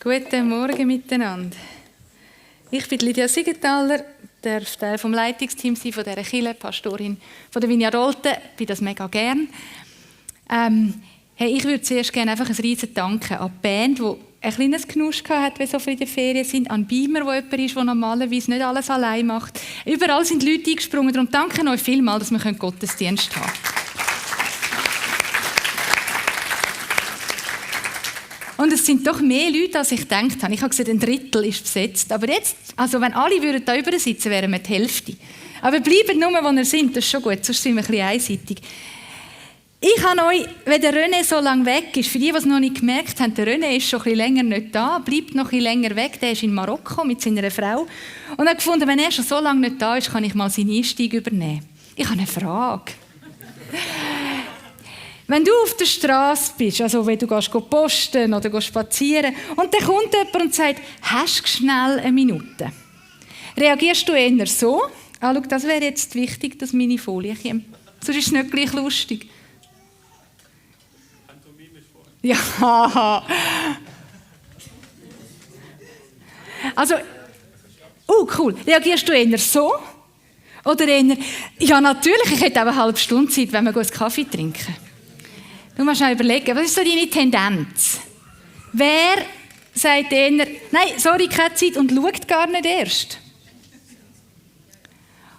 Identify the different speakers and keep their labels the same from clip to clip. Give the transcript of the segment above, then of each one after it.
Speaker 1: Guten Morgen miteinander. Ich bin Lydia Siegenthaler, darf Teil vom Leitungsteam sein von dieser Kirche, Pastorin von der Vineyard Olten. Ich bin das mega gern. Ich würde zuerst gerne einfach ein riesen Danken an die Band, die ein kleines Genusch hatte, wenn so viele in der Ferien sind, an Beamer, wo jemand ist, der normalerweise nicht alles allein macht. Überall sind Leute eingesprungen, darum danke euch vielmals, dass wir Gottesdienst haben können. Und es sind doch mehr Leute, als ich gedacht habe. Ich habe gesagt, 1/3 ist besetzt. Aber jetzt, also wenn alle würden da über sitzen, wären wir die Hälfte. Aber bleibt nur, wo ihr seid, das ist schon gut, sonst sind wir ein bisschen einseitig. Ich habe euch, wenn der René so lange weg ist, für die es noch nicht gemerkt haben, der René ist schon ein bisschen länger nicht da, bleibt noch ein bisschen länger weg, der ist in Marokko mit seiner Frau. Und habe gefunden, wenn er schon so lange nicht da ist, kann ich mal seinen Einstieg übernehmen. Ich habe eine Frage. Wenn du auf der Straße bist, also wenn du posten oder spazieren und dann kommt jemand und sagt, hast du schnell eine Minute? Reagierst du eher so? Ah, schau, das wäre jetzt wichtig, dass meine Folie kommt. Sonst ist es nicht gleich lustig. Ja. Also, cool. Reagierst du eher so? Oder eher, ja natürlich, ich hätte auch eine halbe Stunde Zeit, wenn wir einen Kaffee trinken. Du musst mal überlegen, was ist so deine Tendenz? Wer sagt eher, nein, sorry, keine Zeit und schaut gar nicht erst?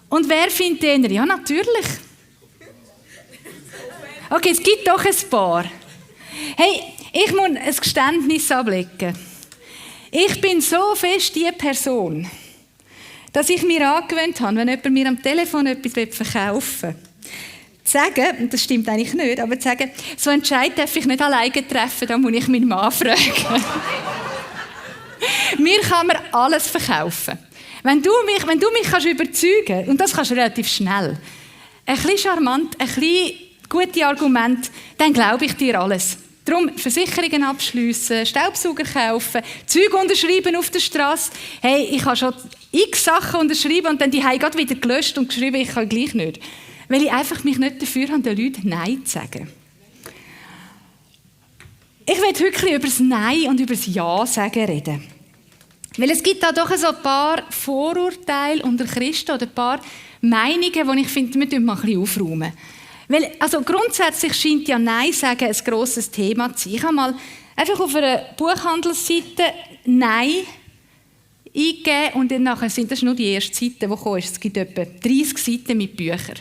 Speaker 1: Und wer findet eher, ja natürlich. Okay, es gibt doch ein paar. Hey, ich muss ein Geständnis ablegen. Ich bin so fest die Person, dass ich mir angewöhnt habe, wenn jemand mir am Telefon etwas verkaufen will, zu sagen, und das stimmt eigentlich nicht, aber zu sagen, so einen Entscheid darf ich nicht alleine treffen, da muss ich meinen Mann fragen. Mir kann man alles verkaufen. Wenn du mich kannst überzeugen, und das kannst du relativ schnell, ein bisschen charmant, ein bisschen gute Argumente, dann glaube ich dir alles. Darum Versicherungen abschliessen, Staubsauger kaufen, Zeug unterschreiben auf der Straße. Hey, ich habe schon x Sachen unterschrieben und dann die haben gerade wieder gelöscht und geschrieben, ich kann gleich nicht. Weil ich einfach mich nicht dafür habe, den Leuten Nein zu sagen. Ich will wirklich über das Nein und über das Ja sagen reden. Weil es gibt da doch so ein paar Vorurteile unter Christen oder ein paar Meinungen, die ich finde, wir müssen mal ein bisschen aufräumen. Weil, also grundsätzlich scheint ja Nein sagen ein grosses Thema zu sein. Ich habe mal einfach auf einer Buchhandelsseite Nein eingegeben und dann nachher sind das nur die ersten Seiten, die kommen. Es gibt etwa 30 Seiten mit Büchern.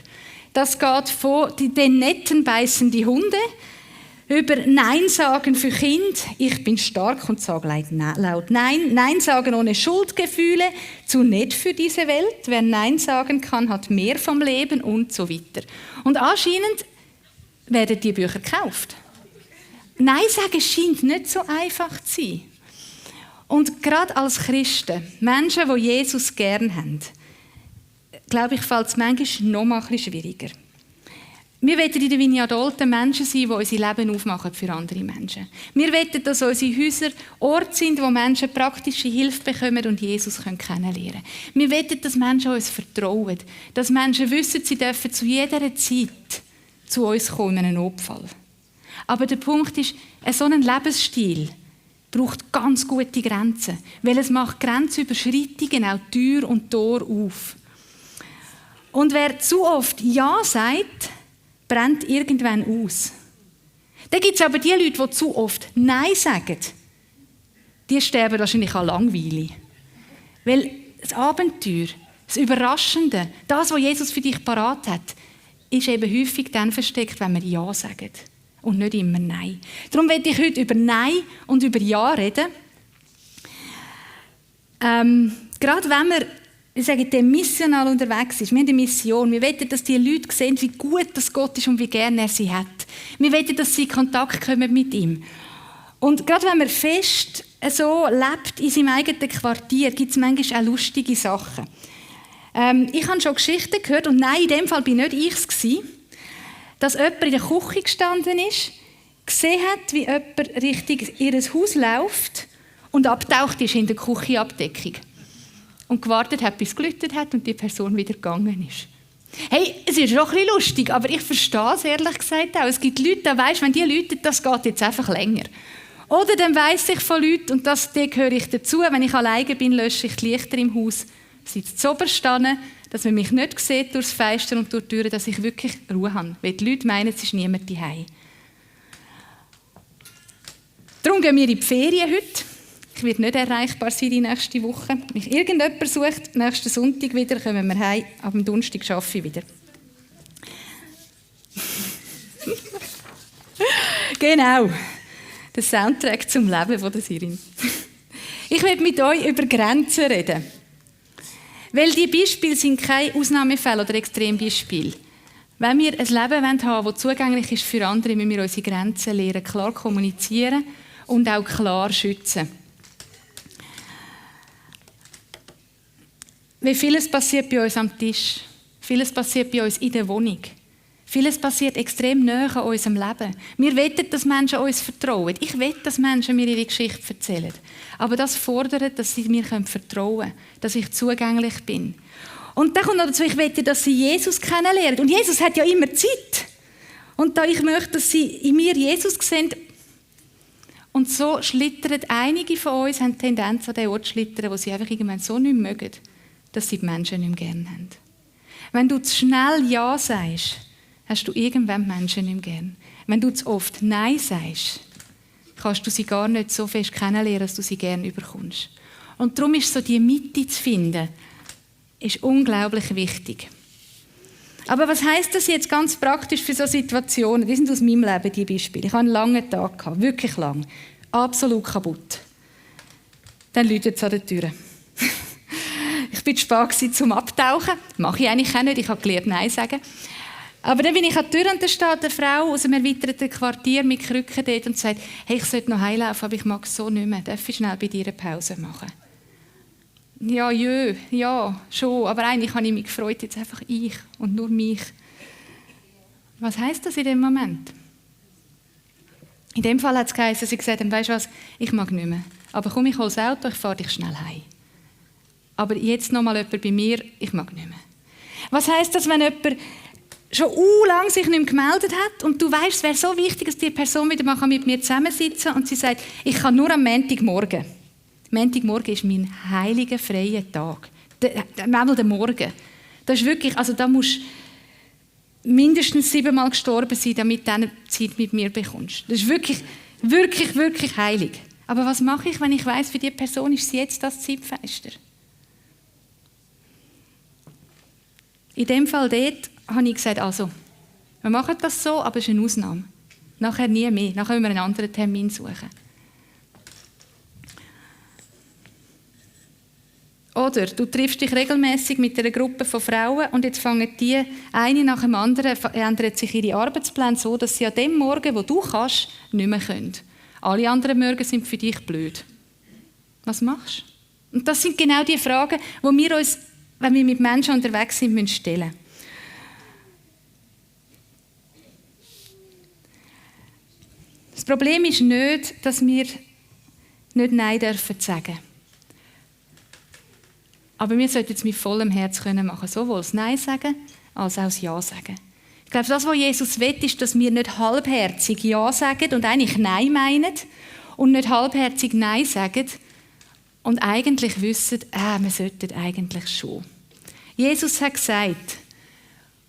Speaker 1: Das geht von «Den netten beißen die Hunde» über «Nein sagen für Kind», «Ich bin stark und sage laut Nein», «Nein sagen ohne Schuldgefühle», «Zu nett für diese Welt», «Wer Nein sagen kann, hat mehr vom Leben» und so weiter. Und anscheinend werden die Bücher gekauft. Nein sagen scheint nicht so einfach zu sein. Und gerade als Christen, Menschen, die Jesus gern haben, glaube ich, fällt es manchmal noch mal ein bisschen schwieriger. Wir wollen in der Vineyard Olten Menschen sein, die unser Leben aufmachen für andere Menschen. Wir wollen, dass unsere Häuser Orte sind, wo Menschen praktische Hilfe bekommen und Jesus kennenlernen können. Wir wollen, dass Menschen uns vertrauen, dass Menschen wissen, sie dürfen zu jeder Zeit zu uns kommen, in einen Notfall. Aber der Punkt ist, so ein Lebensstil braucht ganz gute Grenzen, weil es macht Grenzüberschreitungen auch Tür und Tor auf. Und wer zu oft Ja sagt, brennt irgendwann aus. Dann gibt es aber die Leute, die zu oft Nein sagen. Die sterben wahrscheinlich an Langweile. Weil das Abenteuer, das Überraschende, das, was Jesus für dich parat hat, ist eben häufig dann versteckt, wenn wir Ja sagen. Und nicht immer Nein. Darum werde ich heute über Nein und über Ja reden. Gerade wenn wir, ich sage, missional unterwegs ist. Wir haben eine Mission. Wir wollen, dass die Leute sehen, wie gut das Gott ist und wie gerne er sie hat. Wir wollen, dass sie in Kontakt kommen mit ihm. Und gerade wenn man fest so lebt in seinem eigenen Quartier, gibt es manchmal auch lustige Sachen. Ich habe schon Geschichten gehört, und nein, in dem Fall war nicht ich es, dass jemand in der Küche gestanden ist, gesehen hat, wie jemand Richtung ihr Haus läuft und abtaucht ist in der Küchenabdeckung. Und gewartet hat, bis es geläutet hat und die Person wieder gegangen ist. Hey, es ist schon ein bisschen lustig, aber ich verstehe es ehrlich gesagt auch. Es gibt Leute, da weisst, wenn die läuten, das geht jetzt einfach länger. Oder dann weiss ich von Leuten, und da gehöre ich dazu, wenn ich alleine bin, lösche ich die Lichter im Haus, sitze zuoberst stehen, dass man mich nicht sieht durchs Fenster und durch die Türe, dass ich wirklich Ruhe habe. Weil die Leute meinen, es ist niemand daheim. Darum gehen wir in die Ferien heute. Ich werde nicht erreichbar sein die nächste Woche. Wenn mich irgendjemand sucht, nächsten Sonntag wieder, kommen wir heim. Ab dem Donnerstag arbeite ich wieder. Genau. Der Soundtrack zum Leben von der Sirin. Ich werde mit euch über Grenzen reden. Weil die Beispiele sind keine Ausnahmefälle oder Extrembeispiele. Wenn wir ein Leben haben wollen, das zugänglich ist für andere, müssen wir unsere Grenzen lernen, klar kommunizieren und auch klar schützen. Wie vieles passiert bei uns am Tisch, vieles passiert bei uns in der Wohnung. Vieles passiert extrem nahe an unserem Leben. Wir wollen, dass Menschen uns vertrauen. Ich will, dass Menschen mir ihre Geschichte erzählen. Aber das fordert, dass sie mir vertrauen können, dass ich zugänglich bin. Und dann kommt noch dazu, ich will, dass sie Jesus kennenlernen. Und Jesus hat ja immer Zeit. Und da ich möchte, dass sie in mir Jesus sehen. Und so schlittern einige von uns, haben die Tendenz, an den Ort zu schlittern, wo sie einfach irgendwann so nicht mögen, dass sie die Menschen nicht mehr gerne haben. Wenn du zu schnell Ja sagst, hast du irgendwann Menschen nicht mehr gern. Wenn du zu oft Nein sagst, kannst du sie gar nicht so fest kennenlernen, dass du sie gerne überkommst. Und darum ist so die Mitte zu finden, ist unglaublich wichtig. Aber was heisst das jetzt ganz praktisch für solche Situationen? Die sind aus meinem Leben, die Beispiele. Ich hatte einen langen Tag, wirklich lang. Absolut kaputt. Dann läutet es an der Tür. Ich war zu spät zum Abtauchen. Mache ich eigentlich auch nicht, ich habe gelernt Nein sagen. Aber dann bin ich an der Tür und da steht eine Frau aus einem erweiterten Quartier mit Krücken dort und sagt, hey, ich sollte noch heimlaufen, aber ich mag es so nicht mehr. Darf ich schnell bei dir eine Pause machen? Ja, ja, schon. Aber eigentlich habe ich mich gefreut, jetzt einfach ich und nur mich. Was heisst das in dem Moment? In dem Fall hat es geheißen, sie gesagt haben, weißt du was, ich mag nicht mehr. Aber komm, ich hole das Auto, ich fahre dich schnell heim. Aber jetzt noch mal jemand bei mir, ich mag nicht mehr. Was heisst das, wenn jemand schon lange sich nicht mehr gemeldet hat und du weißt, es wäre so wichtig, dass die Person wieder mal mit mir zusammensitzen kann und sie sagt, ich kann nur am Montagmorgen. Montagmorgen ist mein heiliger, freier Tag. Der Morgen. Das ist wirklich, also da musst du mindestens 7-mal gestorben sein, damit du diese Zeit mit mir bekommst. Das ist wirklich, wirklich, wirklich heilig. Aber was mache ich, wenn ich weiss, für diese Person ist sie jetzt das Zeitfenster? In dem Fall dort habe ich gesagt, also, wir machen das so, aber es ist eine Ausnahme. Nachher nie mehr. Nachher müssen wir einen anderen Termin suchen. Oder du triffst dich regelmäßig mit einer Gruppe von Frauen und jetzt fangen die eine nach dem anderen, ändern sich ihre Arbeitspläne so, dass sie an dem Morgen, wo du kannst, nicht mehr können. Alle anderen Morgen sind für dich blöd. Was machst du? Und das sind genau die Fragen, die wir uns, wenn wir mit Menschen unterwegs sind, stellen müssen. Das Problem ist nicht, dass wir nicht Nein dürfen sagen. Aber wir sollten es mit vollem Herz machen, sowohl das Nein sagen, als auch das Ja sagen. Ich glaube, das, was Jesus will, ist, dass wir nicht halbherzig Ja sagen und eigentlich Nein meinen und nicht halbherzig Nein sagen und eigentlich wissen, wir sollten eigentlich schon. Jesus hat gesagt,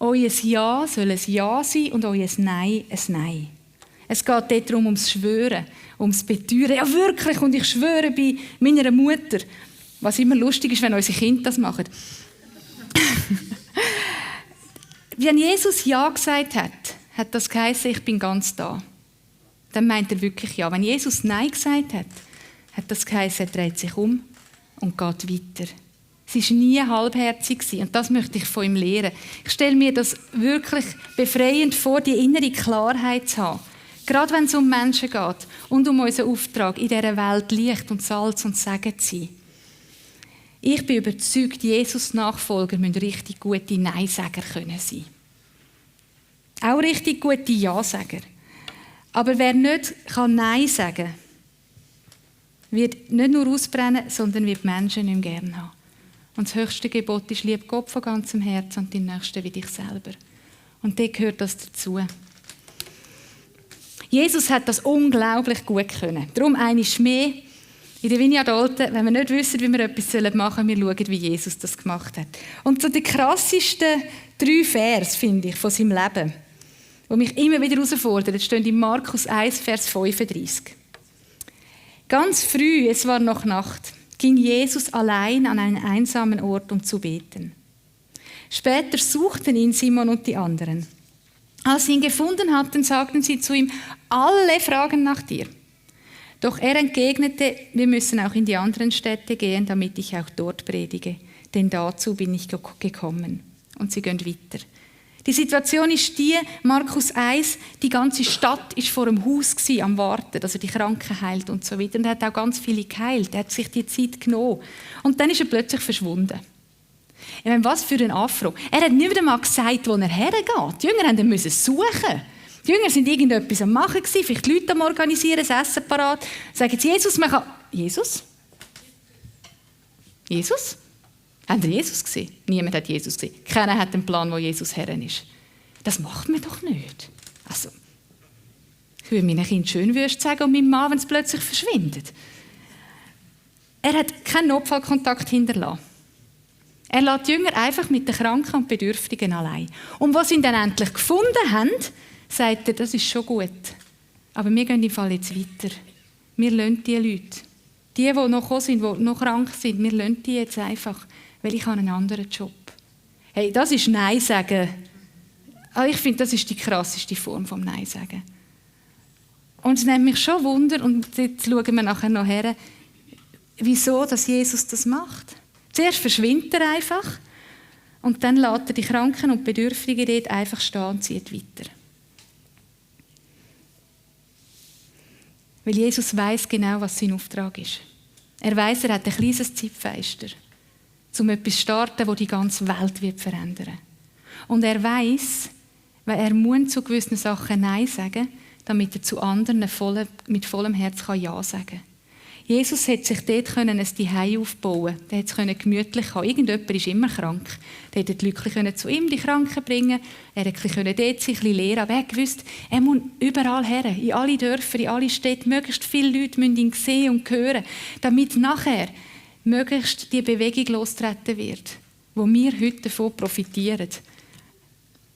Speaker 1: euer Ja soll ein Ja sein und euer Nein ein Nein. Es geht dort darum, ums Schwören, ums Beteuern. Ja, wirklich, und ich schwöre bei meiner Mutter. Was immer lustig ist, wenn unsere Kinder das machen. Wenn Jesus Ja gesagt hat, hat das geheißen, ich bin ganz da. Dann meint er wirklich Ja. Wenn Jesus Nein gesagt hat, hat das geheißen, er dreht sich um und geht weiter. Es war nie halbherzig und das möchte ich von ihm lernen. Ich stelle mir das wirklich befreiend vor, die innere Klarheit zu haben. Gerade wenn es um Menschen geht und um unseren Auftrag, in dieser Welt Licht und Salz und Segen zu sein. Ich bin überzeugt, Jesus-Nachfolger müssen richtig gute Nein-Säger sein können. Auch richtig gute Ja-Säger. Aber wer nicht Nein sagen kann, wird nicht nur ausbrennen, sondern wird Menschen nicht mehr gerne haben. Und das höchste Gebot ist, lieb Gott von ganzem Herzen und den Nächsten wie dich selber. Und dort gehört das dazu. Jesus hat das unglaublich gut können. Darum einmal mehr in der Vineyard Olten, wenn wir nicht wissen, wie wir etwas machen sollen, wir schauen, wie Jesus das gemacht hat. Und so die krassesten 3 Vers, finde ich, von seinem Leben, die mich immer wieder herausfordern, stehen in Markus 1, Vers 35. Ganz früh, es war noch Nacht, ging Jesus allein an einen einsamen Ort, um zu beten. Später suchten ihn Simon und die anderen. Als sie ihn gefunden hatten, sagten sie zu ihm, alle fragen nach dir. Doch er entgegnete, wir müssen auch in die anderen Städte gehen, damit ich auch dort predige, denn dazu bin ich gekommen. Und sie gehen weiter. Die Situation ist die, Markus 1, die ganze Stadt war vor dem Haus am Warten, dass er die Kranken heilt und so weiter. Und er hat auch ganz viele geheilt, er hat sich die Zeit genommen. Und dann ist er plötzlich verschwunden. Ich meine, was für ein Afro. Er hat nicht einmal gesagt, wo er hergeht. Die Jünger mussten suchen. Die Jünger waren irgendetwas am Machen, vielleicht die Leute am Organisieren, das Essen parat. Sagen sie, Jesus, man kann... Jesus? Jesus? Haben Sie Jesus gesehen? Niemand hat Jesus gesehen. Keiner hat einen Plan, wo Jesus Herr ist. Das macht man doch nicht. Also, ich würde meinen Kindern schön Würst sagen und meinem Mann, wenn es plötzlich verschwindet. Er hat keinen Notfallkontakt hinterlassen. Er lässt die Jünger einfach mit den Kranken und Bedürftigen allein. Und was sie ihn dann endlich gefunden haben, sagt er, das ist schon gut. Aber wir gehen im Fall jetzt weiter. Wir lassen die Leute, die noch gekommen sind, die noch krank sind, wir lassen die jetzt einfach, weil ich habe einen anderen Job. Hey, das ist Nein sagen. Ich finde, das ist die krasseste Form vom Nein sagen. Und es nimmt mich schon Wunder, und jetzt schauen wir nachher noch her, wieso dass Jesus das macht. Zuerst verschwindet er einfach und dann lässt er die Kranken und Bedürftigen dort einfach stehen und zieht weiter. Weil Jesus weiß genau, was sein Auftrag ist. Er weiß, er hat ein kleines Zeitfenster, um etwas zu starten, das die ganze Welt wird verändern. Und er weiß, weil er muss zu gewissen Sachen Nein sagen, damit er zu anderen mit vollem Herz Ja sagen kann. Jesus hat sich dort ein Zuhause aufbauen. Der konnte es gemütlich haben. Irgendjemand ist immer krank. Der konnte die Leute zu ihm die Kranken bringen. Er konnte dort sich ein bisschen lehren. Aber er wusste, er muss überall her. In alle Dörfer, in alle Städte. Möglichst viele Leute müssen ihn sehen und hören, damit nachher möglichst die Bewegung lostreten wird, wo wir heute davon profitieren.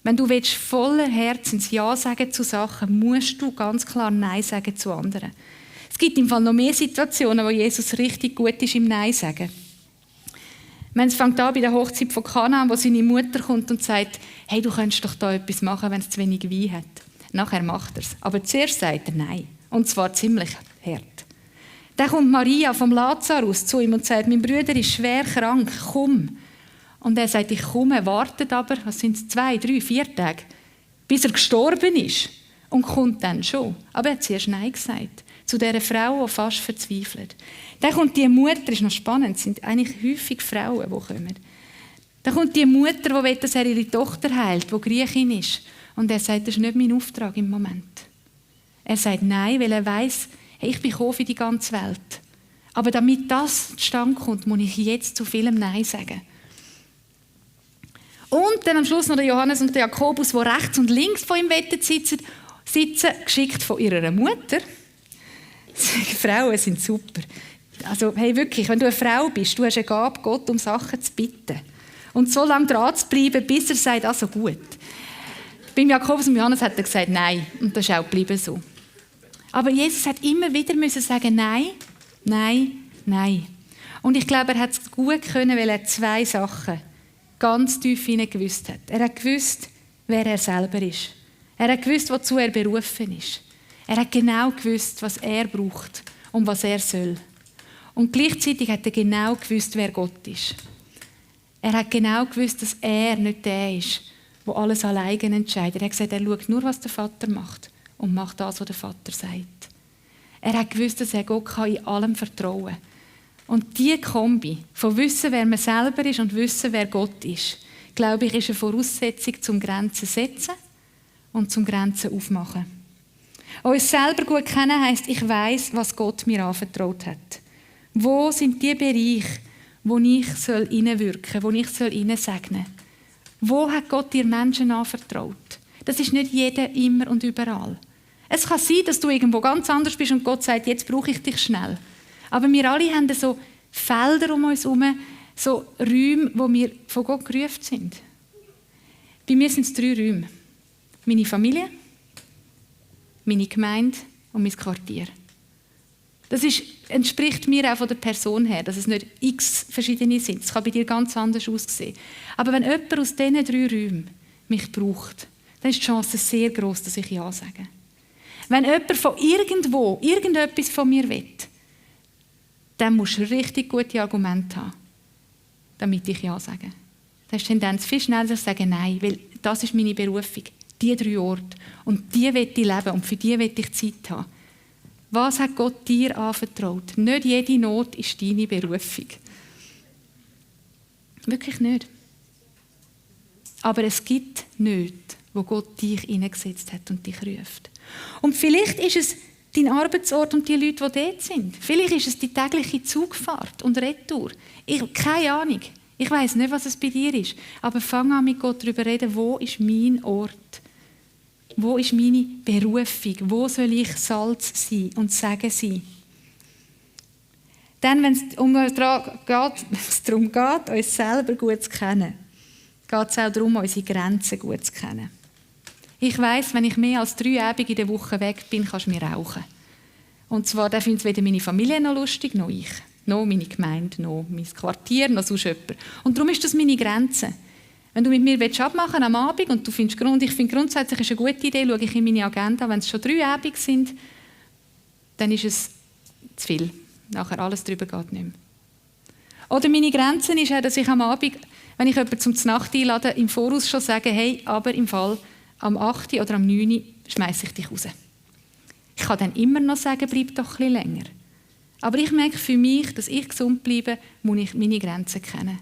Speaker 1: Wenn du voller Herzens Ja sagen zu Sachen, musst du ganz klar Nein sagen zu anderen. Es gibt im Fall noch mehr Situationen, wo Jesus richtig gut ist im Nein sagen. Es fängt an bei der Hochzeit von Kana, wo seine Mutter kommt und sagt, hey, du könntest doch da etwas machen, wenn es zu wenig Wein hat. Nachher macht er es. Aber zuerst sagt er Nein. Und zwar ziemlich hart. Dann kommt Maria vom Lazarus zu ihm und sagt, mein Bruder ist schwer krank, komm. Und er sagt, ich komme, wartet aber, was sind es, 2, 3, 4 Tage, bis er gestorben ist. Und kommt dann schon. Aber er hat zuerst Nein gesagt. Zu dieser Frau, die fast verzweifelt. Dann kommt die Mutter, ist noch spannend, es sind eigentlich häufig Frauen, die kommen. Dann kommt die Mutter, die will, dass er ihre Tochter heilt, die Griechin ist. Und er sagt, das ist nicht mein Auftrag im Moment. Er sagt Nein, weil er weiss, hey, ich bin gekommen für die ganze Welt. Aber damit das zustande kommt, muss ich jetzt zu vielem Nein sagen. Und dann am Schluss noch der Johannes und der Jakobus, die rechts und links von ihm sitzen, geschickt von ihrer Mutter. Frauen sind super. Also, hey, wirklich, wenn du eine Frau bist, du hast eine Gabe, Gott um Sachen zu bitten. Und so lange dran zu bleiben, bis er sagt, also gut. Beim Jakobus und Johannes hat er gesagt, nein. Und das ist auch geblieben so. Aber Jesus hat immer wieder müssen sagen, nein, nein, nein. Und ich glaube, er hat es gut können, weil er 2 Sachen ganz tief hinein gewusst hat. Er hat gewusst, wer er selber ist. Er hat gewusst, wozu er berufen ist. Er hat genau gewusst, was er braucht und was er soll. Und gleichzeitig hat er genau gewusst, wer Gott ist. Er hat genau gewusst, dass er nicht der ist, der alles alleine entscheidet. Er hat gesagt, er schaut nur, was der Vater macht und macht das, was der Vater sagt. Er hat gewusst, dass er Gott in allem vertrauen kann. Und diese Kombi von Wissen, wer man selber ist und Wissen, wer Gott ist, glaube ich, ist eine Voraussetzung zum Grenzen setzen und zum Grenzen aufmachen. Uns selber gut kennen heisst, ich weiss, was Gott mir anvertraut hat. Wo sind die Bereiche, wo ich hineinwirken soll, wo ich segnen soll? Wo hat Gott dir Menschen anvertraut? Das ist nicht jeder immer und überall. Es kann sein, dass du irgendwo ganz anders bist und Gott sagt, jetzt brauche ich dich schnell. Aber wir alle haben so Felder um uns herum, so Räume, wo wir von Gott gerufen sind. Bei mir sind es 3 Räume. Meine Familie, meine Gemeinde und mein Quartier. Das entspricht mir auch von der Person her, dass es nicht x verschiedene sind. Es kann bei dir ganz anders aussehen. Aber wenn jemand aus diesen 3 Räumen mich braucht, dann ist die Chance sehr gross, dass ich Ja sage. Wenn jemand von irgendwo irgendetwas von mir will, dann musst du richtig gute Argumente haben, damit ich Ja sage. Dann ist die Tendenz viel schneller zu sagen Nein, weil das ist meine Berufung. Die 3 Orte. Und die will ich leben und für die will ich Zeit haben. Was hat Gott dir anvertraut? Nicht jede Not ist deine Berufung. Wirklich nicht. Aber es gibt Nöte, wo Gott dich hineingesetzt hat und dich ruft. Und vielleicht ist es dein Arbeitsort und die Leute, die dort sind. Vielleicht ist es die tägliche Zugfahrt und Retour. Keine Ahnung. Ich weiss nicht, was es bei dir ist. Aber fang an, mit Gott darüber zu reden, wo ist mein Ort? Wo ist meine Berufung? Wo soll ich Salz sein und Segen sein? Dann, wenn es darum geht, uns selber gut zu kennen, geht es auch darum, unsere Grenzen gut zu kennen. Ich weiss, wenn ich mehr als 3 Abende in der Woche weg bin, kannst du mir rauchen. Und zwar, da findet es weder meine Familie noch lustig, noch ich. Noch meine Gemeinde, noch mein Quartier, noch sonst jemand. Und darum ist das meine Grenze. Wenn du mit mir abmachen willst am Abend und du findest ich finde grundsätzlich ist eine gute Idee, schaue ich in meine Agenda, wenn es schon 3 Abende sind, dann ist es zu viel. Nachher alles drüber geht nicht mehr. Oder meine Grenze ist auch, dass ich am Abend, wenn ich jemanden zum Nacht einlade, im Voraus schon sage, hey, aber im Fall am 8. oder am 9. schmeiße ich dich raus. Ich kann dann immer noch sagen, bleib doch ein bisschen länger. Aber ich merke für mich, dass ich gesund bleibe, muss ich meine Grenzen kennen.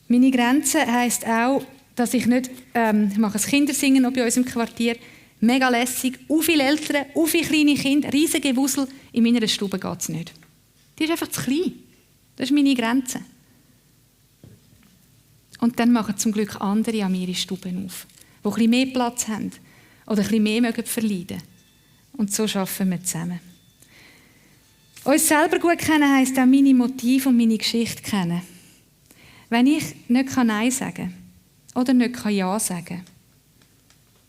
Speaker 1: Meine Grenze heisst auch, dass ich nicht, ich mache ein Kindersingen noch bei uns im Quartier, mega lässig, viele Eltern, viele kleine Kinder, riesige Wusel, in meiner Stube geht es nicht. Die ist einfach zu klein. Das ist meine Grenze. Und dann machen zum Glück andere an ihre Stuben auf, die ein bisschen mehr Platz haben oder ein bisschen mehr verleiden mögen. Und so arbeiten wir zusammen. Uns selber gut kennen heisst auch meine Motive und meine Geschichte kennen. Wenn ich nicht Nein sagen kann oder nicht Ja sagen kann,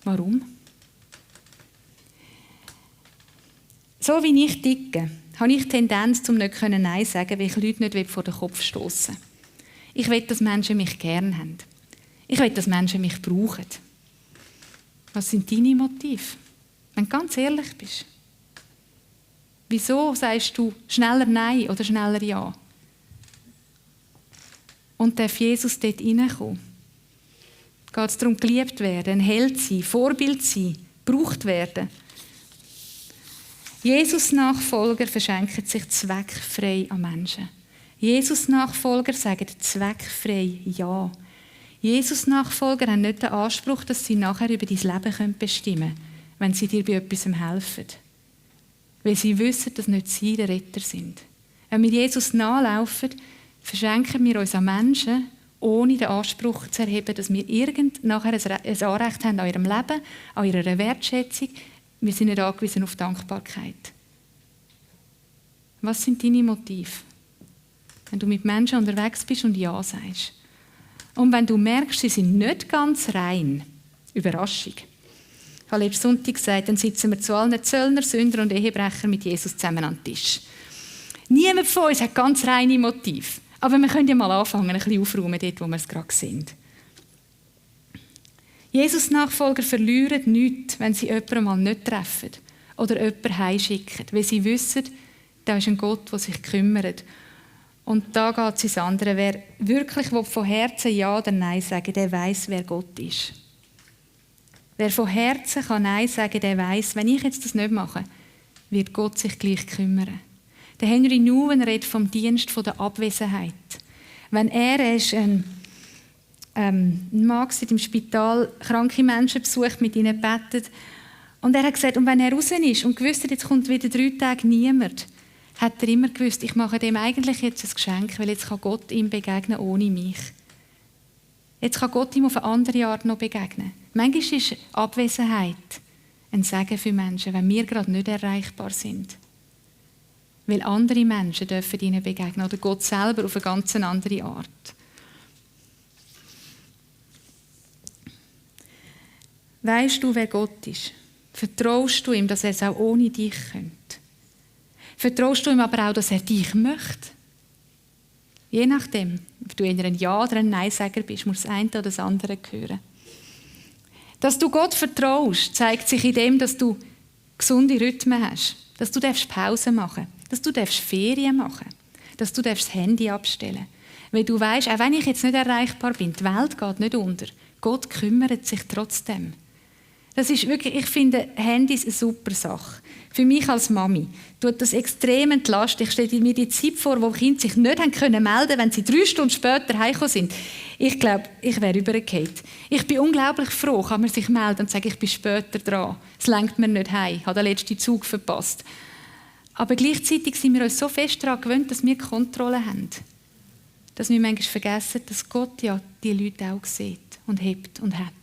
Speaker 1: warum? So wie ich ticke, habe ich die Tendenz, zum nicht Nein sagen, weil ich Leute nicht vor den Kopf stoßen will. Ich will, dass Menschen mich gerne haben. Ich will, dass Menschen mich brauchen. Was sind deine Motive? Wenn du ganz ehrlich bist. Wieso sagst du schneller Nein oder schneller Ja? Und darf Jesus dort reinkommen? Geht es darum, geliebt werden, ein Held sein, Vorbild sein, gebraucht werden? Jesus-Nachfolger verschenken sich zweckfrei an Menschen. Jesus-Nachfolger sagen zweckfrei Ja. Jesus-Nachfolger haben nicht den Anspruch, dass sie nachher über dein Leben bestimmen können, wenn sie dir bei etwas helfen. Weil sie wissen, dass nicht sie der Retter sind. Wenn wir Jesus nachlaufen, verschenken wir uns an Menschen, ohne den Anspruch zu erheben, dass wir nachher ein Anrecht haben an ihrem Leben, an ihrer Wertschätzung. Wir sind nicht angewiesen auf Dankbarkeit. Was sind deine Motive? Wenn du mit Menschen unterwegs bist und Ja sagst. Und wenn du merkst, sie sind nicht ganz rein, Überraschung. Ich habe letzten Sonntag gesagt, dann sitzen wir zu allen Zöllner, Sünder und Ehebrecher mit Jesus zusammen am Tisch. Niemand von uns hat ganz reine Motive. Aber wir können ja mal anfangen, ein bisschen aufräumen, dort, wo wir es gerade sind. Jesus-Nachfolger verlieren nichts, wenn sie jemanden mal nicht treffen oder jemanden heimschicken, weil sie wissen, da ist ein Gott, der sich kümmert. Und da geht es ins andere. Wer wirklich von Herzen Ja oder Nein sagen will, der weiss, wer Gott ist. Wer von Herzen Nein sagen kann, der weiss, wenn ich jetzt das nicht mache, wird Gott sich gleich kümmern. Der Henry Nouwen redet vom Dienst der Abwesenheit. Wenn er ist ein Mann im Spital, kranke Menschen besucht, mit ihnen betet. Und er hat gesagt, und wenn er raus ist und gewusst hat, jetzt kommt wieder 3 Tage niemand, hat er immer gewusst, ich mache dem eigentlich jetzt ein Geschenk, weil jetzt kann Gott ihm begegnen ohne mich. Jetzt kann Gott ihm auf eine andere Art noch begegnen. Manchmal ist Abwesenheit ein Segen für Menschen, wenn wir gerade nicht erreichbar sind. Weil andere Menschen dürfen ihnen begegnen oder Gott selber auf eine ganz andere Art. Weisst du, wer Gott ist? Vertraust du ihm, dass er es auch ohne dich könnte? Vertraust du ihm aber auch, dass er dich möchte? Je nachdem, ob du eher ein Ja- oder ein Nein-Säger bist, muss das eine oder das andere hören. Dass du Gott vertraust, zeigt sich in dem, dass du gesunde Rhythmen hast, dass du Pause machen darfst, dass du Ferien machen darfst, dass du das Handy abstellen darfst. Weil du weisst, auch wenn ich jetzt nicht erreichbar bin, die Welt geht nicht unter. Gott kümmert sich trotzdem. Das ist wirklich, ich finde Handys eine super Sache. Für mich als Mami tut das extrem entlasten. Ich stelle mir die Zeit vor, wo Kinder sich nicht melden können, wenn sie 3 Stunden später heimgekommen sind. Ich glaube, ich wäre übergefallen. Ich bin unglaublich froh, kann man sich melden und sagen, ich bin später dran. Es lenkt mir nicht heim, ich habe den letzten Zug verpasst. Aber gleichzeitig sind wir uns so fest daran gewöhnt, dass wir Kontrolle haben. Dass wir manchmal vergessen, dass Gott ja die Leute auch sieht und hebt und hat.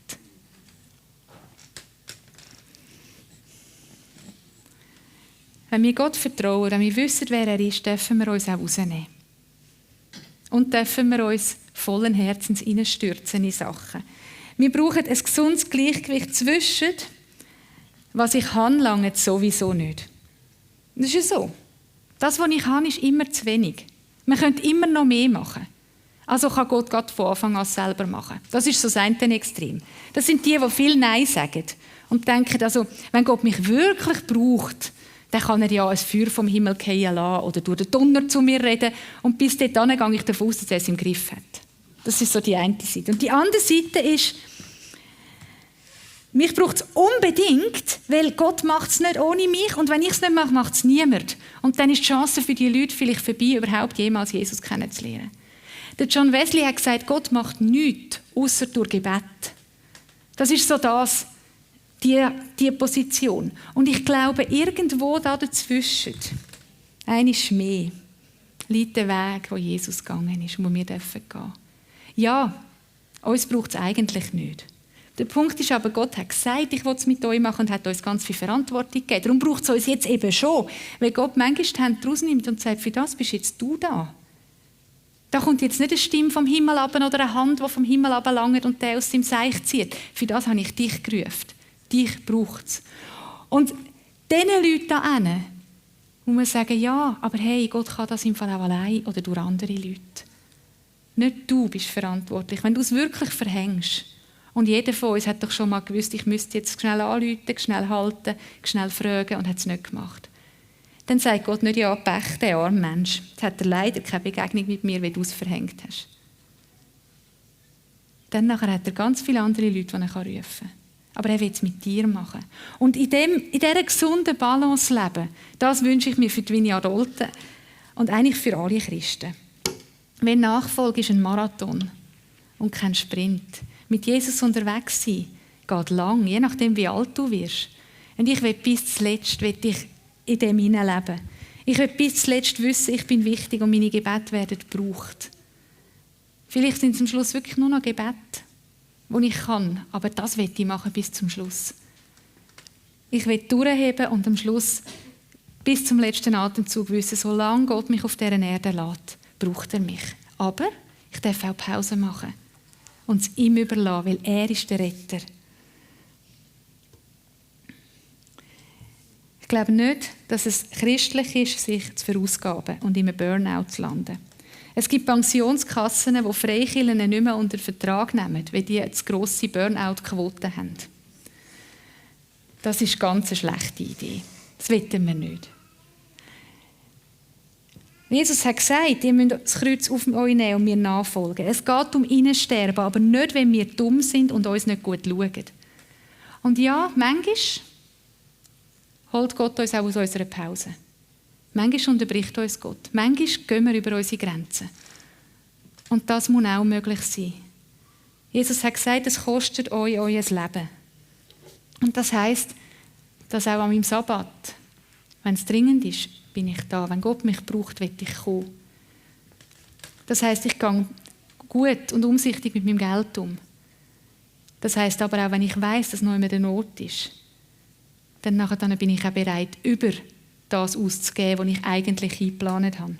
Speaker 1: Wenn wir Gott vertrauen, wenn wir wissen, wer er ist, dürfen wir uns auch rausnehmen. Und dürfen wir uns vollen Herzens hineinstürzen in Sachen. Wir brauchen ein gesundes Gleichgewicht zwischen, was ich habe, lange sowieso nicht. Das ist ja so. Das, was ich habe, ist immer zu wenig. Man könnte immer noch mehr machen. Also kann Gott gerade von Anfang an selber machen. Das ist so das eine Extrem. Das sind die viel Nein sagen und denken, also, wenn Gott mich wirklich braucht, dann kann er ja ein Feuer vom Himmel fallen lassen oder durch den Donner zu mir reden. Und bis dahin gehe ich davon aus, dass er es im Griff hat. Das ist so die eine Seite. Und die andere Seite ist, mich braucht es unbedingt, weil Gott macht es nicht ohne mich. Und wenn ich es nicht mache, macht es niemand. Und dann ist die Chance für die Leute vielleicht vorbei, überhaupt jemals Jesus kennenzulernen. Der John Wesley hat gesagt, Gott macht nichts, außer durch Gebet. Das ist so das, die Position. Und ich glaube, irgendwo da dazwischen, eines mehr, liegt der Weg, wo Jesus gegangen ist, wo wir gehen dürfen. Ja, uns braucht es eigentlich nicht. Der Punkt ist aber, Gott hat gesagt, ich will es mit euch machen und hat uns ganz viel Verantwortung gegeben. Darum braucht es uns jetzt eben schon, weil Gott manchmal die Hände rausnimmt und sagt, für das bist jetzt du da. Da kommt jetzt nicht eine Stimme vom Himmel ab oder eine Hand, die vom Himmel ablangt und der aus dem Seich zieht. Für das habe ich dich gerufen. Dich braucht es. Und diesen Leuten da hinten muss man sagen, ja, aber hey, Gott kann das im Fall auch allein oder durch andere Leute. Nicht du bist verantwortlich. Wenn du es wirklich verhängst, und jeder von uns hat doch schon mal gewusst, ich müsste jetzt schnell anrufen, schnell halten, schnell fragen und hat es nicht gemacht. Dann sagt Gott nicht, ja, Pech, der arme Mensch. Jetzt hat er leider keine Begegnung mit mir, wie du es verhängt hast. Dann nachher hat er ganz viele andere Leute, die er rufen kann. Aber er will es mit dir machen. Und in dieser gesunden Balance leben, das wünsche ich mir für die Vineyard Olten und eigentlich für alle Christen. Wenn Nachfolge ist ein Marathon und kein Sprint. Mit Jesus unterwegs sein geht lang, je nachdem wie alt du wirst. Und ich will bis zuletzt in dem hineinleben. Ich will bis zuletzt wissen, ich bin wichtig und meine Gebete werden gebraucht. Vielleicht sind es am Schluss wirklich nur noch Gebete, wo ich kann, aber das will ich machen bis zum Schluss. Ich will durchheben und am Schluss bis zum letzten Atemzug wissen, solange Gott mich auf dieser Erde lässt, braucht er mich. Aber ich darf auch Pause machen und es ihm überlassen, weil er ist der Retter. Ich glaube nicht, dass es christlich ist, sich zu verausgaben und in einem Burnout zu landen. Es gibt Pensionskassen, die Freikirchen nicht mehr unter Vertrag nehmen, weil die zu grosse Burnout-Quoten haben. Das ist ganz eine schlechte Idee. Das wollen wir nicht. Jesus hat gesagt, ihr müsst das Kreuz auf euch nehmen und mir nachfolgen. Es geht um Innensterben, aber nicht, wenn wir dumm sind und uns nicht gut schauen. Und ja, manchmal holt Gott uns auch aus unserer Pause. Manchmal unterbricht uns Gott. Manchmal gehen wir über unsere Grenzen. Und das muss auch möglich sein. Jesus hat gesagt, es kostet euch euer Leben. Und das heisst, dass auch an meinem Sabbat, wenn es dringend ist, bin ich da. Wenn Gott mich braucht, will ich kommen. Das heisst, ich gehe gut und umsichtig mit meinem Geld um. Das heisst aber auch, wenn ich weiss, dass noch immer eine Not ist, dann bin ich auch bereit, über das auszugeben, was ich eigentlich eingeplant habe.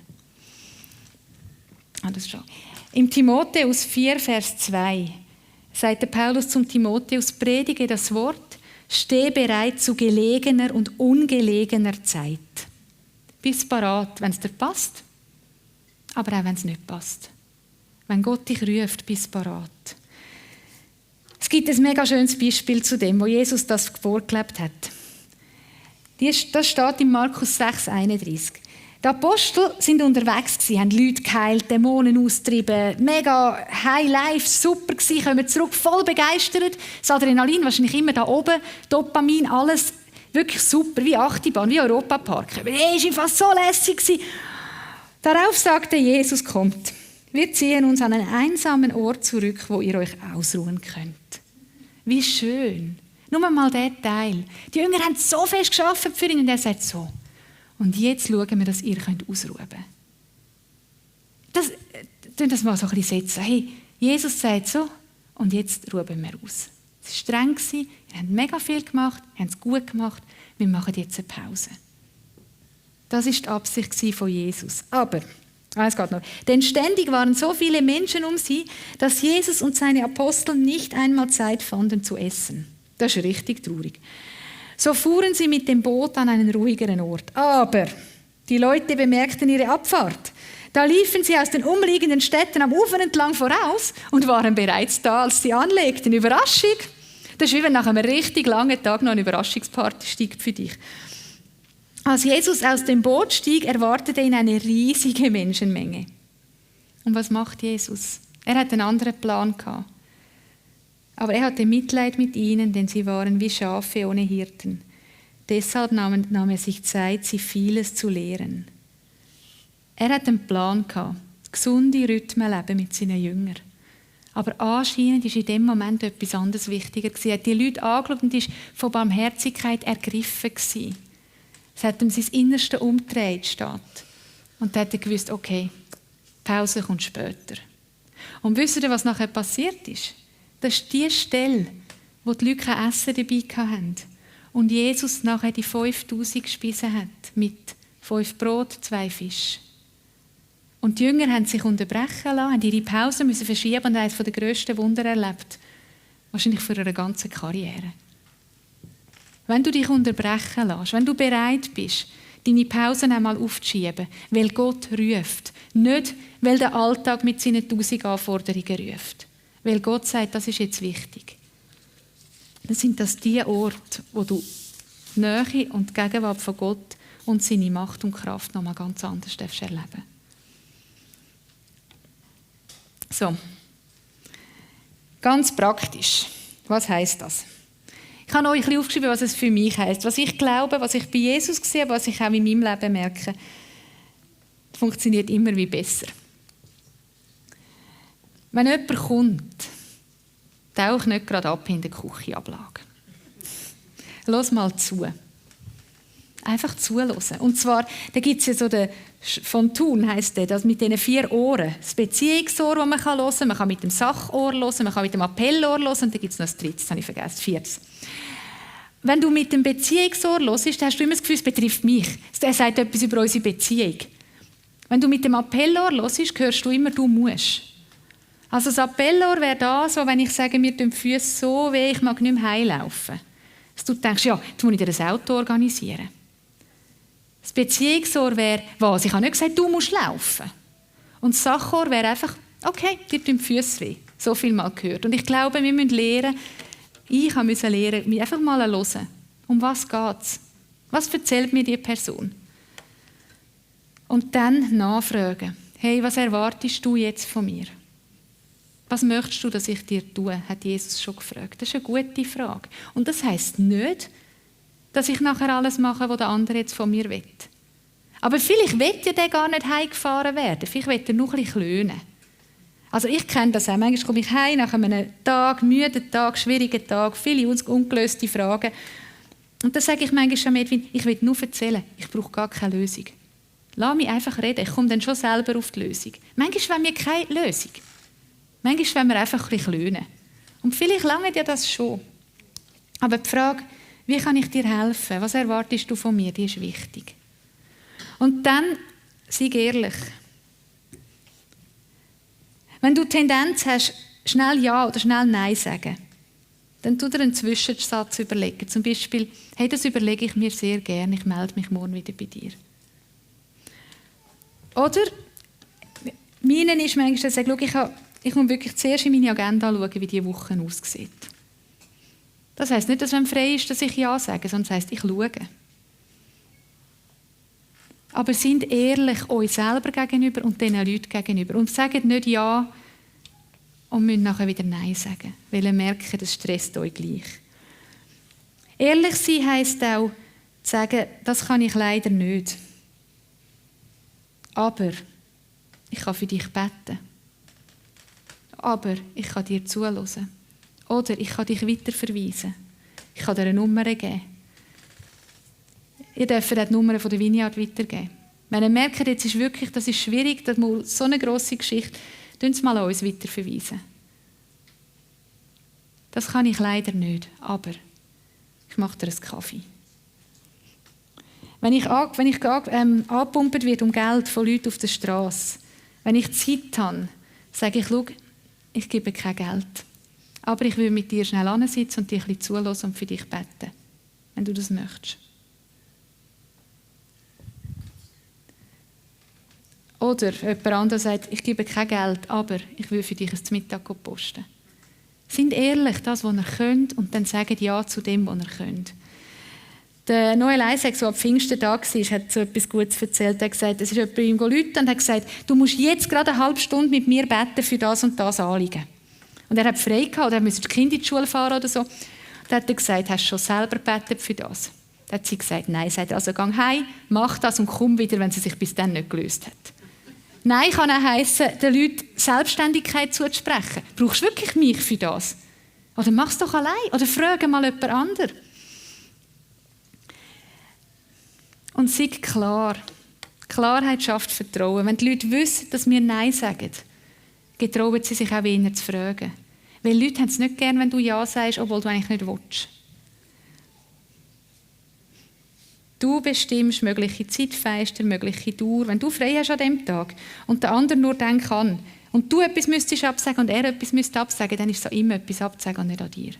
Speaker 1: Das schon. Im Timotheus 4, Vers 2 sagt der Paulus zum Timotheus: Predige das Wort, steh bereit zu gelegener und ungelegener Zeit. Bist parat, wenn es dir passt, aber auch wenn es nicht passt. Wenn Gott dich ruft, bist parat. Es gibt ein mega schönes Beispiel zu dem, wo Jesus das vorgelebt hat. Das steht in Markus 6, 31. Die Apostel sind unterwegs gewesen, haben Leute geheilt, Dämonen austrieben, mega High Life, super gewesen, kommen zurück, voll begeistert. Das Adrenalin wahrscheinlich immer da oben, Dopamin, alles wirklich super, wie Achterbahn, wie Europapark. Es war fast so lässig gewesen. Darauf sagte Jesus: Kommt, wir ziehen uns an einen einsamen Ort zurück, wo ihr euch ausruhen könnt. Wie schön. Nur mal der Teil. Die Jünger haben so fest gearbeitet für ihn und er sagt so: Und jetzt schauen wir, dass ihr ausruhen könnt. Das mal so ein bisschen setzen. Hey, Jesus sagt so, und jetzt ruhen wir aus. Es war streng, wir haben mega viel gemacht, wir haben es gut gemacht, wir machen jetzt eine Pause. Das war die Absicht von Jesus. Aber, es geht noch. Denn ständig waren so viele Menschen um sie, dass Jesus und seine Apostel nicht einmal Zeit fanden zu essen. Das ist richtig traurig. So fuhren sie mit dem Boot an einen ruhigeren Ort. Aber die Leute bemerkten ihre Abfahrt. Da liefen sie aus den umliegenden Städten am Ufer entlang voraus und waren bereits da, als sie anlegten. Überraschung! Das ist wie wenn nach einem richtig langen Tag noch eine Überraschungsparty steigt für dich. Als Jesus aus dem Boot stieg, erwartete ihn eine riesige Menschenmenge. Und was macht Jesus? Er hat einen anderen Plan gehabt. Aber er hatte Mitleid mit ihnen, denn sie waren wie Schafe ohne Hirten. Deshalb nahm er sich Zeit, sie vieles zu lehren. Er hat einen Plan gehabt, gesunde Rhythmen leben mit seinen Jüngern. Aber anscheinend war in dem Moment etwas anderes wichtiger gewesen. Er hat die Leute angeschaut und war von Barmherzigkeit ergriffen gewesen. Es hat ihm sein Innerste umgedreht, steht. Und dann hat er gewusst, okay, Pause kommt später. Und wisst ihr, was nachher passiert ist? Das ist die Stelle, wo die Leute kein Essen dabei hatten. Und Jesus nachher die 5000 gespeisen hat, mit 5 Brot, 2 Fisch. Und die Jünger haben sich unterbrechen lassen, haben ihre Pause müssen verschieben und eines der grössten Wunder erlebt. Wahrscheinlich für ihre ganze Karriere. Wenn du dich unterbrechen lässt, wenn du bereit bist, deine Pausen einmal aufzuschieben, weil Gott ruft, nicht weil der Alltag mit seinen 1000 Anforderungen ruft. Weil Gott sagt, das ist jetzt wichtig. Dann sind das die Orte, wo du die Nähe und die Gegenwart von Gott und seine Macht und Kraft noch mal ganz anders erleben darfst. So, ganz praktisch. Was heisst das? Ich habe euch ein bisschen aufgeschrieben, was es für mich heisst. Was ich glaube, was ich bei Jesus sehe, was ich auch in meinem Leben merke, funktioniert immer wie besser. Wenn jemand kommt, tauch nicht gerade ab in der Küchenablage. Lass mal zu. Einfach zuhören. Und zwar, da gibt es ja so den von Thun, heisst der, das mit diesen 4 Ohren. Das Beziehungsohr, das man hören kann, man kann mit dem Sachohr hören, man kann mit dem Appellohr hören und dann gibt es noch das 3., das habe ich vergessen, 4. Wenn du mit dem Beziehungsohr hörst, dann hast du immer das Gefühl, es betrifft mich. Er sagt etwas über unsere Beziehung. Wenn du mit dem Appellohr hörst, hörst du immer, du musst. Also das Appellohr wäre da, so, wenn ich sage, mir tun die Füße so weh, ich mag nicht mehr heimlaufen. Dass du denkst, ja, jetzt muss ich dir ein Auto organisieren. Das Beziehungsohr wäre, was? Ich habe nicht gesagt, du musst laufen. Und das Sachohr wäre einfach, okay, dir tun die Füße weh. So viel mal gehört. Und ich glaube, wir müssen lernen, ich musste lernen, mich einfach mal hören. Um was geht es? Was erzählt mir die Person? Und dann nachfragen. Hey, was erwartest du jetzt von mir? Was möchtest du, dass ich dir tue? Hat Jesus schon gefragt. Das ist eine gute Frage. Und das heisst nicht, dass ich nachher alles mache, was der andere jetzt von mir will. Aber vielleicht will ja der gar nicht heimgefahren werden. Vielleicht will er nur ein bisschen klönen. Also ich kenne das auch. Manchmal komme ich heim nach einem Tag, müden Tag, schwierigen Tag, viele ungelöste Fragen. Und dann sage ich manchmal schon Edwin, ich will nur erzählen, ich brauche gar keine Lösung. Lass mich einfach reden, ich komme dann schon selber auf die Lösung. Manchmal wollen wir keine Lösung. Manchmal wollen wir einfach ein bisschen klönen. Und vielleicht lange dir das schon. Aber die Frage, wie kann ich dir helfen? Was erwartest du von mir? Die ist wichtig. Und dann, sei ehrlich. Wenn du die Tendenz hast, schnell Ja oder schnell Nein sagen, dann tu dir einen Zwischensatz überlegen. Zum Beispiel, hey, das überlege ich mir sehr gerne, ich melde mich morgen wieder bei dir. Oder, meinen ist manchmal, ich muss wirklich zuerst in meine Agenda schauen, wie diese Woche aussieht. Das heisst nicht, dass wenn frei ist, dass ich Ja sage, sondern das heisst, ich schaue. Aber sind ehrlich euch selber gegenüber und den Leuten gegenüber. Und sagt nicht Ja und müsst nachher wieder Nein sagen, weil ihr merkt, das stresst euch gleich. Ehrlich sein heisst auch, zu sagen, das kann ich leider nicht. Aber ich kann für dich beten. Aber ich kann dir zuhören. Oder ich kann dich weiterverweisen. Ich kann dir eine Nummer geben. Ihr dürft die Nummer von der Vineyard weitergeben. Wenn ihr merkt, jetzt ist wirklich, das ist schwierig, das muss so eine grosse Geschichte, tun Sie mal an uns weiterverweisen. Das kann ich leider nicht, aber ich mache dir einen Kaffee. Wenn ich angepumpt werde um Geld von Leuten auf der Straße, wenn ich Zeit habe, sage ich, schau, ich gebe kein Geld. Aber ich will mit dir schnell hinsitzen und dir ein bisschen zuhören und für dich beten, wenn du das möchtest. Oder jemand anderes sagt, ich gebe kein Geld, aber ich will für dich ein Mittag posten. Sind ehrlich, das, was ihr könnt, und dann sagt Ja zu dem, was ihr könnt. Der Noel Isaac, der am Pfingsttag war, hat so etwas Gutes erzählt. Er hat gesagt, es ist jemand bei ihm gerufen und hat gesagt, du musst jetzt gerade eine halbe Stunde mit mir beten für das und das Anliegen. Und er hat frei gehabt, oder er musste die Kinder in die Schule fahren oder so. Dann hat er gesagt, hast du schon selber gebetet für das? Dann hat sie gesagt, nein. Sagt er, also geh heim, mach das und komm wieder, wenn sie sich bis dann nicht gelöst hat. Nein kann auch heissen, den Leuten Selbstständigkeit zuzusprechen. Brauchst du wirklich mich für das? Oder mach es doch allein. Oder frage mal jemand anderen. Und sei klar. Klarheit schafft Vertrauen. Wenn die Leute wissen, dass wir Nein sagen, getrauen sie sich auch weniger zu fragen. Weil Leute haben es nicht gern, wenn du Ja sagst, obwohl du eigentlich nicht willst. Du bestimmst mögliche Zeitfenster, mögliche Dauer. Wenn du frei hast an diesem Tag und der andere nur dann kann und du etwas müsstest absagen und er etwas müsste absagen, dann ist es auch immer etwas absagen und nicht an dir.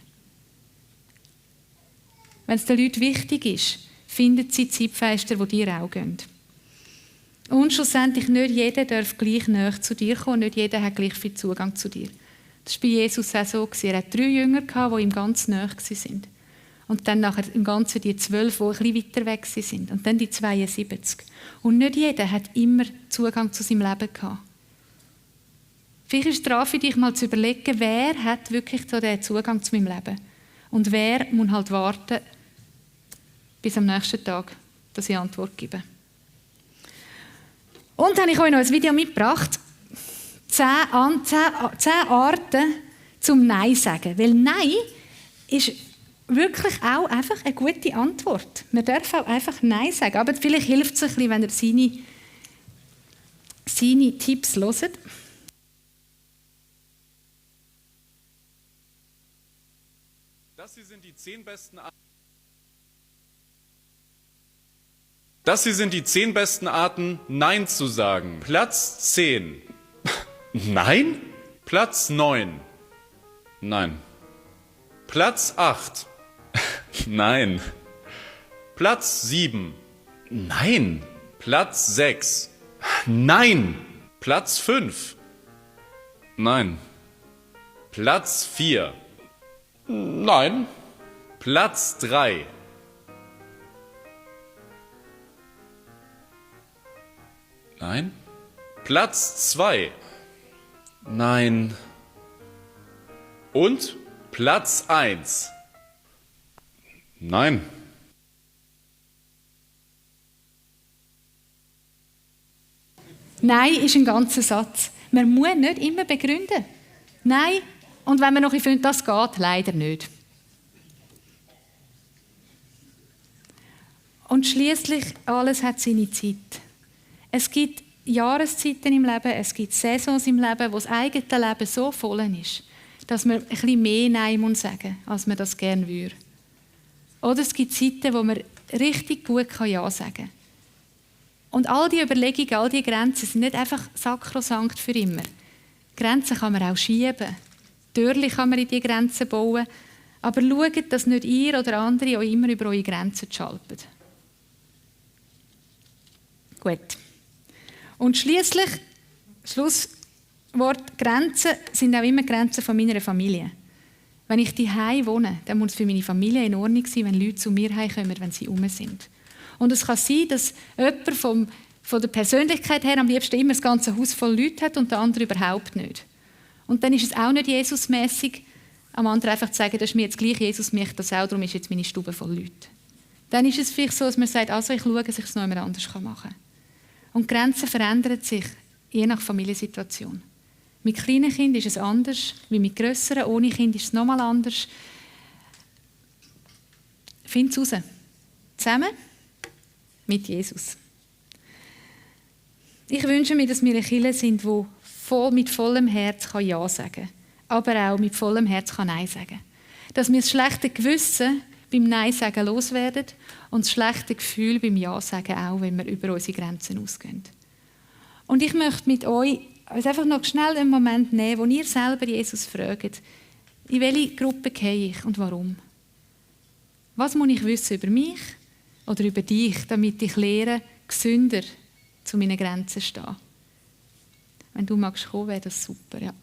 Speaker 1: Wenn es den Leuten wichtig ist, finden sie Zeitfenster, die dir auch gehen. Und schlussendlich, nicht jeder darf gleich nahe zu dir kommen, nicht jeder hat gleich viel Zugang zu dir. Das war bei Jesus auch so. Er hatte 3 Jünger, die ihm ganz nahe waren. Und dann nachher im Ganzen die 12, die ein bisschen weiter weg sind. Und dann die 72. Und nicht jeder hat immer Zugang zu seinem Leben gehabt. Vielleicht ist es dran für dich mal zu überlegen, wer hat wirklich so den Zugang zu meinem Leben. Und wer muss halt warten, bis am nächsten Tag, dass ich Antwort gebe. Und dann habe ich euch noch ein Video mitgebracht. 10 Arten zum Nein sagen. Weil Nein ist wirklich auch einfach eine gute Antwort. Man darf auch einfach Nein sagen. Aber vielleicht hilft es ein bisschen, wenn ihr seine Tipps hört.
Speaker 2: Das hier sind die 10 besten Arten, Nein zu sagen. Platz 10. Nein? Platz 9. Nein. Platz 8. Nein. Platz 7. Nein. Platz 6. Nein. Platz 5. Nein. Platz 4. Nein. Platz 3. Nein. Platz 2. Nein. Und Platz 1. Nein.
Speaker 1: Nein ist ein ganzer Satz. Man muss nicht immer begründen. Nein. Und wenn man noch ein bisschen findet, das geht, leider nicht. Und schliesslich, alles hat seine Zeit. Es gibt Jahreszeiten im Leben, es gibt Saisons im Leben, wo das eigene Leben so voll ist, dass man ein bisschen mehr Nein sagen muss, als man das gerne würde. Oder es gibt Zeiten, wo man richtig gut Ja sagen kann. Und all die Überlegungen, all die Grenzen sind nicht einfach sakrosankt für immer. Grenzen kann man auch schieben. Türchen kann man in diese Grenzen bauen. Aber schaut, dass nicht ihr oder andere euch immer über eure Grenzen schaltet. Gut. Und schliesslich, Schlusswort, Grenzen sind auch immer Grenzen von meiner Familie. Wenn ich daheim wohne, dann muss es für meine Familie in Ordnung sein, wenn Leute zu mir heimkommen, wenn sie rum sind. Und es kann sein, dass jemand von der Persönlichkeit her am liebsten immer das ganze Haus voll Leute hat und der andere überhaupt nicht. Und dann ist es auch nicht Jesusmässig, am anderen einfach zu sagen, das ist mir jetzt gleich, Jesus mich das auch, darum ist jetzt meine Stube voll Leute. Dann ist es vielleicht so, dass man sagt, also ich schaue, dass ich es noch jemand anders machen kann. Und die Grenzen verändern sich, je nach Familiensituation. Mit kleinen Kindern ist es anders, wie mit grösseren. Ohne Kind ist es nochmal anders. Find es raus. Zusammen mit Jesus. Ich wünsche mir, dass wir eine Kirche sind, die mit vollem Herz Ja sagen kann, aber auch mit vollem Herz Nein sagen kann. Dass wir das schlechte Gewissen beim Nein sagen loswerden und das schlechte Gefühl beim Ja sagen auch, wenn wir über unsere Grenzen ausgehen. Und ich möchte mit euch einfach noch schnell einen Moment nehmen, wo ihr selber Jesus fragt, in welche Gruppe gehe ich und warum? Was muss ich wissen über mich oder über dich, damit ich lehre, gesünder zu meinen Grenzen stehen? Wenn du magst kommen, wäre das super, ja.